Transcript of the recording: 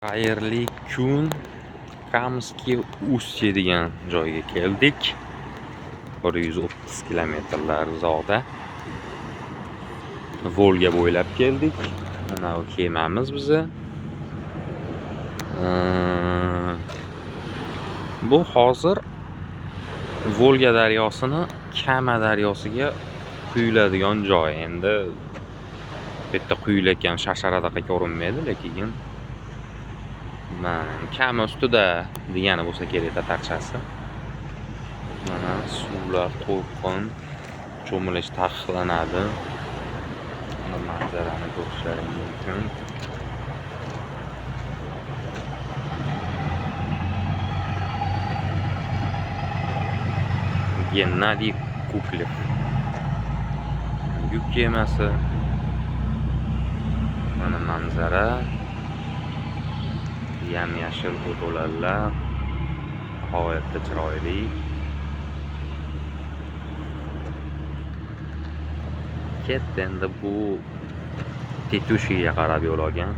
Xayrli kun. Kamskiy Ustye degan joyga keldik. 130 kilometrlar uzoqda. Volga bo'ylab keldik. Mana bu kemamiz bizni. Bu hozir Volga daryosini Kama daryosiga quyiladigan joy. Endi bu yerda quyilayotgan shasharadaqa ko'rinmaydi, lekin mana Kama ustida degani bo'lsa kerak tatarchasi. Mana suvlar to'lqin, cho'milish taqiqlanadi. Mana manzarani ko'rishlaring mumkin. Gennadiy Kuklev. Yuk kemasi. Mana manzara. Yam-yashil o't-o'lanlar. G'oyatda chiroyli. Ketdi endi bu Tetushiga qarab yo'l olgan.